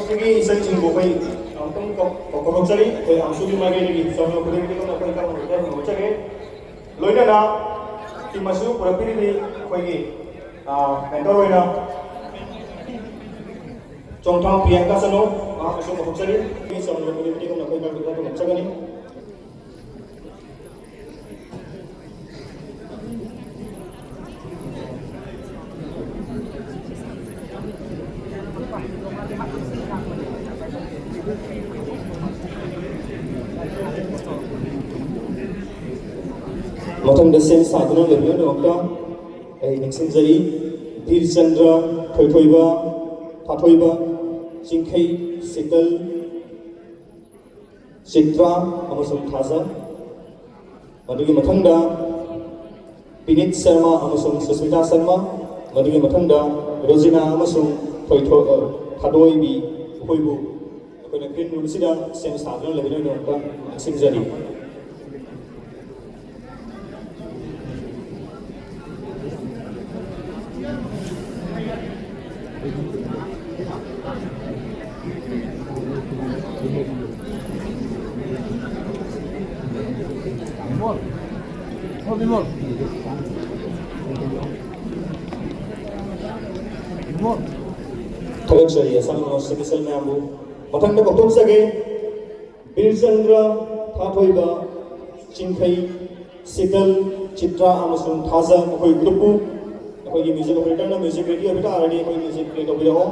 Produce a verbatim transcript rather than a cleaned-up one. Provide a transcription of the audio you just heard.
ꯑꯩꯈꯣꯏꯒꯤ ꯏꯆꯟꯁꯤꯡꯕꯨ ꯑꯩꯈꯣꯏ ꯑꯃꯨꯛꯇꯪ ꯀꯧ-, ꯀꯧ-, ꯀꯧꯔꯛꯆꯔꯤ꯫ ꯑꯩꯈꯣꯏ ꯑꯃꯁꯨꯒꯤ ꯃꯥꯏꯀꯩꯗꯒꯤ ꯆꯥꯎꯔꯥꯛꯄꯗꯒꯤ ꯑꯩꯈꯣꯏ ꯀꯧꯔꯛꯆꯒꯦ꯫ ꯂꯣꯏꯅꯅ team ꯑꯁꯨ ꯄꯨꯔꯛꯄꯤꯔꯤꯕꯤ ꯑꯩꯈꯣꯏꯒꯤ, ꯑ, mentor ꯑꯣꯏꯅ ꯆꯣꯡꯊꯥꯝ ꯄ꯭ꯔꯤꯌꯥꯡꯀꯥ ꯆꯅꯨ, ꯃꯍꯥꯛ ꯑꯁꯨ ꯀꯧꯊꯣꯛꯆꯔꯤ꯫ ꯆꯥꯎꯔꯥꯛꯄꯗꯒꯤ ꯑꯩꯈꯣꯏ ꯀꯧꯔꯛꯆꯒꯅꯤ꯫ ꯃꯊꯪꯗ ꯁꯦꯝ ꯁꯥꯗꯨꯅ ꯂꯩꯕꯤꯅꯕꯒꯤꯗꯃꯛꯇ ꯑꯩ ꯅꯤꯡꯁꯤꯡꯖꯔꯤ꯫ ꯕꯤꯔꯆꯟꯗ꯭ꯔ, ꯊꯣꯏꯊꯣꯏꯕ, ꯊꯥꯊꯣꯏꯕ, ꯆꯤꯡꯈꯩ, ꯁꯤꯇꯜ, ꯆꯤꯇ꯭ꯔꯥ ꯑꯃꯁꯨꯡ ꯊꯥꯖ꯫ ꯃꯗꯨꯒꯤ ꯃꯊꯪꯗ ꯄꯤꯅꯤꯠ ꯁꯔꯃ ꯑꯃꯁꯨꯡ ꯁꯨꯁꯃꯤꯇꯥ ꯁꯔꯃ꯫ ꯃꯗꯨꯒꯤ ꯃꯊꯪꯗ ꯔꯣꯖꯤꯅꯥ ꯑꯃꯁꯨꯡ ꯊꯣꯏꯊꯣ-, ꯑ, ꯊꯥꯗꯣꯏꯕꯤ ꯃꯈꯣꯏꯕꯨ ꯑꯩꯈꯣꯏꯅ green room ꯑꯁꯤꯗ ꯁꯦꯝ ꯁꯥꯗꯨꯅ ꯂꯩꯕꯒꯤꯗꯃꯛꯇ ꯅꯤꯡꯁꯤꯡꯖꯔꯤ꯫ ꯊꯥꯒꯠꯆꯔꯤ ꯑꯁꯥꯝ ꯌꯨꯅꯤꯚꯔꯁꯤꯇꯤ ꯃꯤꯁꯟ ꯃꯌꯥꯝꯕꯨ꯫ ꯃꯊꯪꯗ ꯀꯧꯊꯣꯛꯆꯒꯦ꯫ ꯕꯤꯔꯆꯟꯗ꯭ꯔ, ꯊꯥꯊꯣꯏꯕ, ꯆꯤꯡꯈꯩ, ꯁꯤꯇꯜ, ꯆꯤꯇ꯭ꯔꯥ ꯑꯃꯁꯨꯡ ꯊꯥꯖ ꯃꯈꯣꯏ groupꯄꯨ꯫ ꯑꯩꯈꯣꯏꯒꯤ music operatorꯅ music ready ꯑꯣꯏꯕ ꯇꯥꯔꯒꯗꯤ ꯑꯩꯈꯣꯏ music play ꯇꯧꯕꯤꯔꯛꯑꯣ꯫